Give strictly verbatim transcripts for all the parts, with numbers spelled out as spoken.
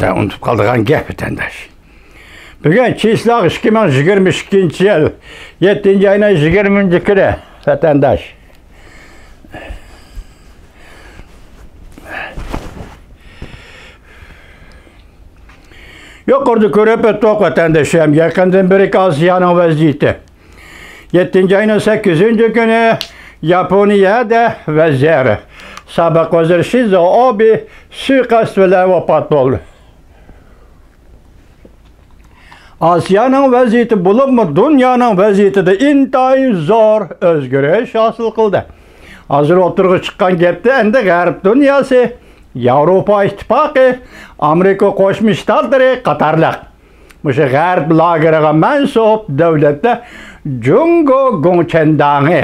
ئۇنتۇپ قالىدىغان گەپ، ۋەتەنداش. بۈگۈن چىسلاغ ئىككى مىڭ يىگىرمە ئىككىنچى يىل، يەتتىنچى ئاينىڭ يىگىرمىنچى كۈنى، ۋەتەنداش. يۇقىرىدا كۆرۈپ ئۆتتۇق، ۋەتەنداشلىرىم، يېقىندىن بېرى ئاسىيانىڭ ۋەزىيىتى. يەتتىنچى ئاينىڭ سەككىزىنچى كۈنى ياپونىيەدە ۋەزىر، سابىق ۋەزىر شىنزو ئابې سۇيىقەست بىلەن ۋاپات بولدى. ئاسىيانىڭ ۋەزىيىتى، بولۇپمۇ دۇنيانىڭ ۋەزىيىتىدە ئىنتايىن زور ئۆزگىرىش ھاسىل قىلدى. ھازىر ئوتتۇرىغا چىققان گەپتە، ئەمدى غەرب دۇنياسى، ياۋروپا ئىتتىپاقى، ئامېرىكا قوشما شتاتلىرى قاتارلىق مۇشۇ غەرب لاگېرىغا مەنسۇپ دۆلەتلەر جۇڭگو گوڭچەنداڭى،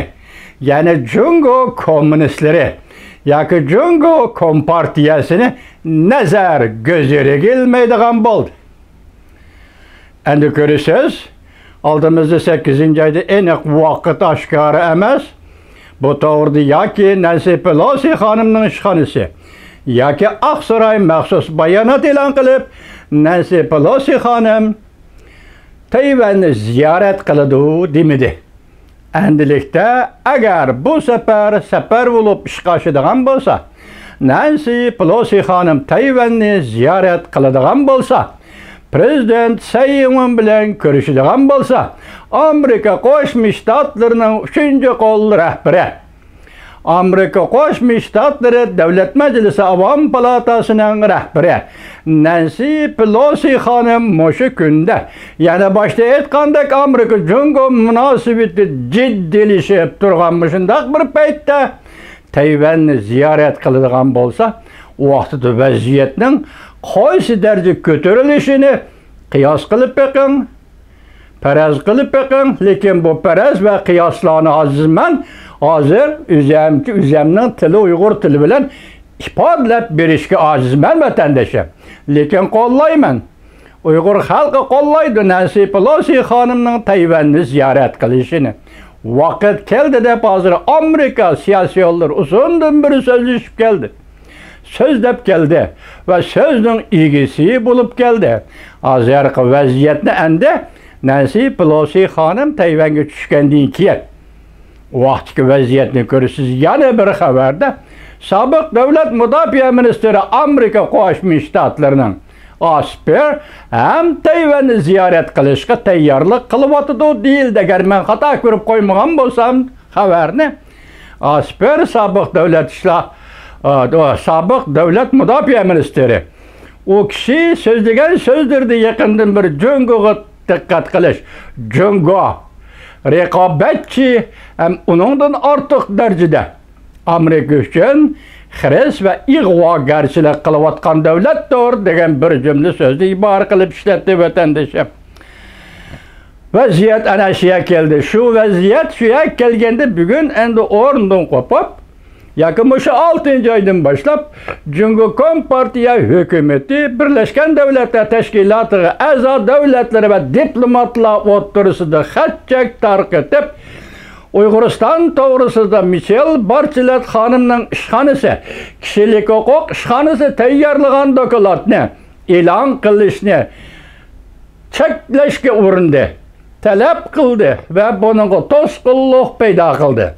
يەنى جۇڭگو كوممۇنىستلىرى ياكى جۇڭگو كومپارتىيەسىنى نەزەر گۆزىرىگە ئىلمەيدىغان بولدى. ئەمدى كۆرىسىز، ئالدىمىزدا سەككىزىنچى ئايدا، ئېنىق ۋاقىت ئاشكارا ئەمەس. بۇ توغرىدا ياكى نەنسى پېلوسى خانىمنىڭ ئىشخانىسى ياكى ئاقساراي مەخسۇس بايانات ئېلان قىلىپ، نەنسى پېلوسى خانىم تەيۋەننى زىيارەت قىلىدۇ دېمىدى. ئەمدىلىكتە، ئەگەر بۇ سەپەر سەپەر بولۇپ ئىشقا ئاشىدىغان بولسا، نەنسى پېلوسى خانىم تەيۋەننى زىيارەت قىلىدىغان بولسا، پرېزىدېنت سەي ئىڭۋېن بىلەن كۆرۈشىدىغان بولسا، ئامېرىكا قوشما شتاتلىرىنىڭ ئۈچىنچى قول رەھبىرى، ئامېرىكا قوشما شتاتلىرى دۆلەت مەجلىسى ئاۋام پالاتاسىنىڭ رەھبىرى نەنسى پېلوسى خانىم مۇشۇ كۈندە، يەنە باشتا ئېيتقاندەك، ئامېرىكا جۇڭگو مۇناسىۋىتى جىددىيلىشىپ تۇرغان مۇشۇنداق بىر پەيتتە تەيۋەننى زىيارەت قىلىدىغان بولسا، ئۇ ۋاقتىدا ۋەزىيەتنىڭ قايسى دەرىجىگە كۆتۈرۈلۈشىنى قىياس قىلىپ بېقىڭ. پەرەز قىلىپ بېقىڭ، لېكىن بۇ پەرەز ۋە قىياسلارنى ھازىر مەن، ھازىر ئۆزەمچە، ئۆزەمنىڭ تىلى، ئۇيغۇر تىلى بىلەن ئىپادىلەپ بېرىشكە ئاجىزمەن، ۋەتەندىشىم. لېكىن قوللايمەن. ئۇيغۇر خەلقى قوللايدۇ نەنسى پېلوسى خانىمنىڭ تەيۋەننى زىيارەت قىلىشىنى. ۋاقىت كەلدى دەپ ھازىر ئامېرىكا سىياسىيونلىرى ئۇزۇندىن بېرى سۆزلىشىپ كەلدى. سۆزلەپ كەلدى ۋە سۆزنىڭ ئىگىسى بولۇپ كەلدى. ھازىرقى ۋەزىيەتنى ئەمدى نەنسى پېلوسى خانىم تەيۋەنگە چۈشكەندىن كېيىن، ۋاقتىكى ۋەزىيەتنى كۆرىسىز. يەنە بىر خەۋەردە، سابىق دۆلەت مۇداپىئە مىنىستىرى ئامېرىكا قوشما شتاتلىرىنىڭ ئاسپېر ھەم تەيۋەننى زىيارەت قىلىشقا تەييارلىق قىلىۋاتىدۇ دېيىلدى، ئەگەر مەن خاتا كۆرۈپ قويمىغان بولسام خەۋەرنى. ئاسپېر سابىق دۆلەت ئىشلار، ئا، سابىق دۆلەت مۇداپىئە مىنىستىرى. ئۇ كىشى سۆزلىگەن سۆزلىرىدە يېقىندىن بېرى جۇڭگوغا دىققەت قىلىش، جۇڭگو رىقابەتچى ھەم ئۇنىڭدىن ئارتۇق دەرىجىدە ئامېرىكا ئۈچۈن خىرىس ۋە ئىغۋاگەرچىلىك قىلىۋاتقان دۆلەتتۇر دېگەن بىر جۈملە سۆزنى ئىبارە قىلىپ ئىشلەتتى، ۋەتەندىشىم. ۋەزىيەت ئەنە شۇ يەرگە كەلدى. شۇ ۋەزىيەت شۇ يەرگە كەلگەندە، بۈگۈن ئەمدى ئورنىدىن قوپۇپ، ياكى مۇشۇ ئالتىنچى ئايدىن باشلاپ جۇڭگو كومپارتىيە ھۆكۈمىتى بىرلەشكەن دۆلەتلەر تەشكىلاتىغا ئەزا دۆلەتلىرى ۋە دىپلوماتلار ئوتتۇرىسىدا خەت-چەك تارقىتىپ، ئۇيغۇرىستان توغرىسىدا مىشېل بارچېلېت خانىمنىڭ ئىشخانىسى، كىشىلىك ھوقۇق ئىشخانىسى تەييارلىغان دوكلاتنى ئېلان قىلىشنى چەكلەشكە ئۇرۇندى، تەلەپ قىلدى ۋە بۇنىڭغا توسقۇنلۇق پەيدا قىلدى.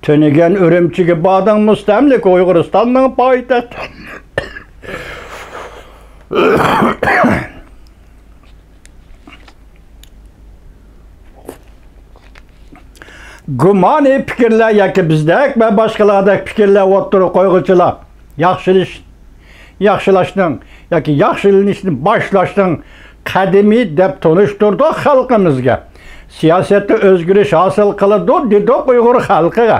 تۈنۈگۈن ئۈرۈمچىگە باردىڭ، مۇستەملىكە ئۇيغۇرىستاننىڭ پايتەختى. گۇمانىي پىكىرلەر ياكى بىزدەك ۋە باشقىلاردەك پىكىرلەر ئوتتۇرىغا قويغۇچىلار، ياخشىلىش-، ياخشىلاشنىڭ ياكى ياخشىلىنىشنى باشلاشنىڭ قەدىمى دەپ تونۇشتۇردۇق خەلقىمىزگە. سىياسەتتە ئۆزگىرىش ھاسىل قىلىدۇ دېدۇق ئۇيغۇر خەلقىگە.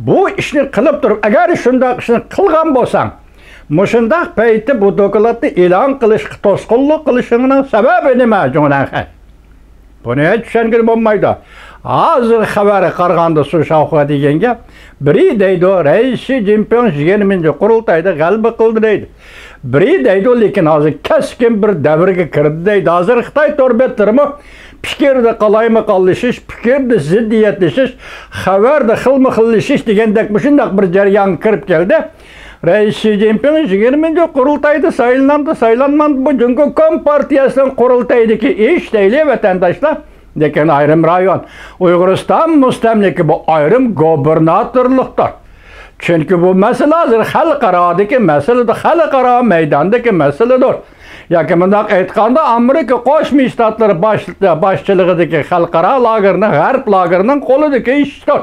بۇ ئىشنى قىلىپ تۇرۇپ، ئەگەر شۇنداق ئىشنى قىلغان بولساڭ، مۇشۇنداق پەيتتە بۇ دوكلاتنى ئېلان قىلىشقا توسقۇنلۇق قىلىشىڭنىڭ سەۋەبى نېمە، جۇڭنەنخەن؟ بۇنى ھېچ چۈشەنگىلى بولمايدۇ. ھازىر خەۋەرگە قارىغاندا، سۇ شاۋخۇا دېگەن گەپ، بىرى دەيدۇ، رەئىس شى جىنپىڭ يىگىرمىنچى قۇرۇلتايدا غەلىبە قىلدى دەيدۇ. بىرى دەيدۇ، لېكىن ھازىر كەسكىن بىر دەۋرگە كىردى دەيدۇ. ھازىر خىتاي تور بەتلىرىمۇ پىكىردە قالايمىقانلىشىش، پىكىردە زىددىيەتلىشىش، خەۋەردە خىلمۇ خىللىشىش دېگەندەك مۇشۇنداق بىر جەريانغا كىرىپ كەلدى. رەئىس شى جىنپىڭ يىگىرمىنچى قۇرۇلتايدا سايلىنامدۇ، سايلانمامدۇ، بۇ جۇڭگو كومپارتىيەسىنىڭ قۇرۇلتىيىدىكى ئىش دەيلى، ۋەتەنداشلار. لېكىن ئايرىم رايون، ئۇيغۇرىستان مۇستەملىكە، بۇ ئايرىم گوبىرناتورلۇقتۇر. چۈنكى بۇ مەسىلە ھازىر خەلقئارادىكى مەسىلىدۇر، خەلقئارا مەيداندىكى مەسىلىدۇر. ياكى مۇنداق ئېيتقاندا، ئامېرىكا قوشما شتاتلىرى باش-، باشچىلىقىدىكى خەلقئارا لاگېرنىڭ، غەرب لاگېرىنىڭ قولىدىكى ئىشتۇر.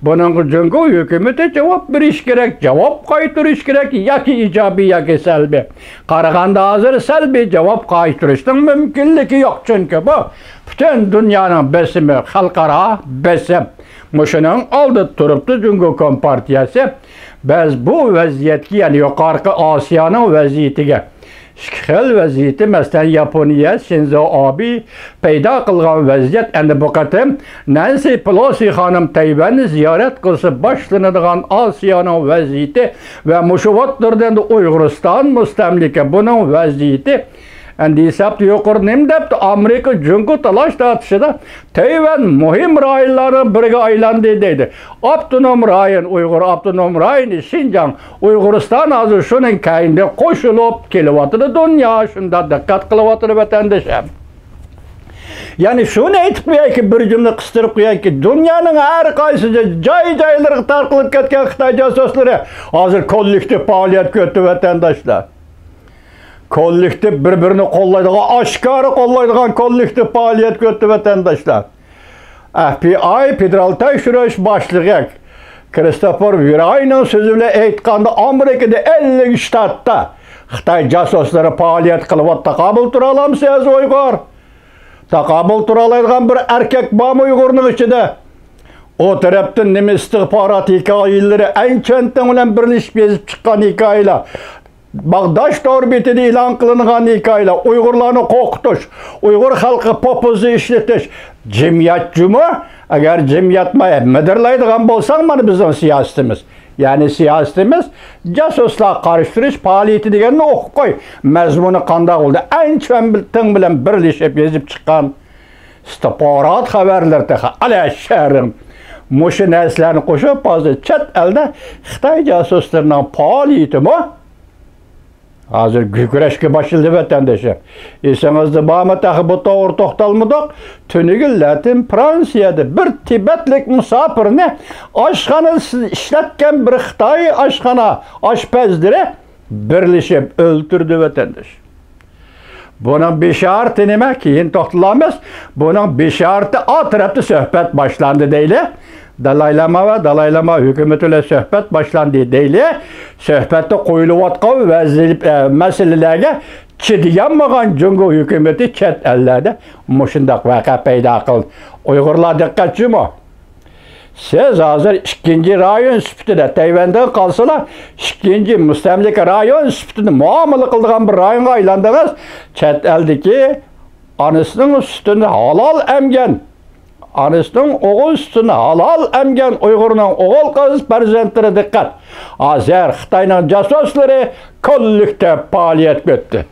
بۇنىڭغا جۇڭگو ھۆكۈمىتى جاۋاب بېرىشى كېرەك، جاۋاب قايتۇرۇشى كېرەك، ياكى ئىجابىي، ياكى سەلبىي. قارىغاندا، ھازىر سەلبىي جاۋاب قايتۇرۇشنىڭ مۇمكىنلىكى يوق، چۈنكى بۇ پۈتۈن دۇنيانىڭ بېسىمى، خەلقئارا بېسىم. مۇشۇنىڭ ئالدىدا تۇرۇپتۇ جۇڭگو كومپارتىيەسى. بىز بۇ ۋەزىيەتكە، يەنى يۇقىرىقى ئاسىيانىڭ ۋەزىيىتىگە، ئىككى خىل ۋەزىيىتى، مەسىلەن، ياپونىيە شىنزو ئابې پەيدا قىلغان ۋەزىيەت، ئەمدى بۇ قېتىم نەنسى پېلوسى خانىم تەيۋەننى زىيارەت قىلسا باشلىنىدىغان ئاسىيانىڭ ۋەزىيىتى ۋە مۇشۇ ئوتتۇرىدا ئەمدى ئۇيغۇرىستان مۇستەملىكە، بۇنىڭ ۋەزىيىتى. ئەمدى ھېسابتا يۇقىرى نېمە دەپتۇ؟ ئامېرىكا جۇڭگو تالاش تارتىشىدا تەيۋەن مۇھىم رايونلارنىڭ بىرىگە ئايلاندى دەيدۇ. ئاپتونوم رايون، ئۇيغۇر ئاپتونوم رايونى، شىنجاڭ، ئۇيغۇرىستان ھازىر شۇنىڭ كەينىدىن قوشۇلۇپ كېلىۋاتىدۇ. دۇنيا شۇنداق دىققەت قىلىۋاتىدۇ، ۋەتەندىشىم. يەنى شۇنى ئېيتىپ قويايكى، بىر جۈملە قىستۇرۇپ قويايكى، دۇنيانىڭ ھەر قايسى جاي-جايلىرىغا تارقىلىپ كەتكەن خىتاي جاسۇسلىرى ھازىر كوللېكتىپ پائالىيەتكە ئۆتتى، ۋەتەنداشلار. كوللېكتىپ، بىر-بىرىنى قوللايدىغان، ئاشكارا قوللايدىغان كوللېكتىپ پائالىيەتكە ئۆتتى، ۋەتەنداشلار. ئەف بى ئاي فېدېرال تەكشۈرۈش باشلىقى كىرىستوفېر ۋېراينىڭ سۆزى بىلەن ئېيتقاندا، ئامېرىكىدا ئەللىك شتاتتا خىتاي جاسۇسلىرى پائالىيەت قىلىۋاتىدۇ. تاقابىل تۇرالايمسىز ئۇيغۇر؟ تاقابىل تۇرالايدىغان بىر ئەركەك بارمۇ ئۇيغۇرنىڭ ئىچىدە؟ ئۇ تەرەپتىن نېمە ئىستىخبارات ھېكايىلىرى، ئەنچۈەنتىڭ بىلەن بىرلىشىپ يېزىپ چىققان ھېكايىلەر، باغداش تور بېتىدە ئېلان قىلىنغان ھېكايىلەر، ئۇيغۇرلارنى قورقۇتۇش، ئۇيغۇر خەلقىگە پوپۇززا ئىشلىتىش. جەمئىيەت جۇمۇ، ئەگەر جەمئىيەت ما-، مىدىرلايدىغان بولساڭ، مانا بىزنىڭ سىياسىتىمىز. يەنى سىياسىتىمىز جاسۇسلارغا قارشى تۇرۇش پائالىيىتى دېگەننى ئوقۇپ قوي. مەزمۇنى قانداق بولدى؟ ئەنچۈەنتىڭ بىلەن بىرلىشىپ يېزىپ چىققان ئىستىخبارات خەۋەرلىرى تېخى ئەلە شەرىڭ. مۇشۇ نەرسىلەرنى قوشۇپ، ھازىر چەت ئەلدە خىتاي جاسۇسلىرىنىڭ پائالىيىتىمۇ ھازىر گۈلكۈرەشكە باشلىدى، ۋەتەندىشىم. ئېسىڭىزدە بارمۇ، تېخى بۇ توغرا توختالمىدۇق. تۈنۈگۈن لەتىن فرانسىيەدە بىر تىبەتلىك مۇساپىرنى ئاشخانىدا ئىشلەتكەن بىر خىتاي ئاشخانا ئاشپەزلىرى بىرلىشىپ ئۆلتۈردى، ۋەتەندىشىم. بۇنىڭ بېشارىتى نېمە؟ كېيىن توختىلىمىز. بۇنىڭ بېشارىتى، ئا تەرەپتە سۆھبەت باشلاندى دەيلى. دالاي لاما ۋە دالاي لاما ھۆكۈمىتى بىلەن سۆھبەت باشلاندى دەيلى. سۆھبەتتە قويۇلۇۋاتقان ۋەزىپ-، ئە، مەسىلىلەرگە چىدىيالمىغان جۇڭگو ھۆكۈمىتى چەت ئەللەردە مۇشۇنداق ۋەقە پەيدا قىلدى. ئۇيغۇرلار دىققەت جۇمۇ. سىز ھازىر ئىككىنچى رايون سۈپىتىدە، تەيۋەندىن قالسىلا، ئىككىنچى مۇستەملىكە رايون سۈپىتىدە مۇئامىلە قىلىدىغان بىر رايونغا ئايلاندىڭىز. چەت ئەلدىكى ئانىسىنىڭ سۈتىنى ھالال ئەمگەن، ئانىسىنىڭ ئوغۇل سۈتىنى ھالال ئەمگەن ئۇيغۇرنىڭ ئوغۇل-قىز پەرزەنتلىرى دىققەت! ھازىر خىتاينىڭ جاسۇسلىرى كوللېكتىپ پائالىيەتكە ئۆتتى.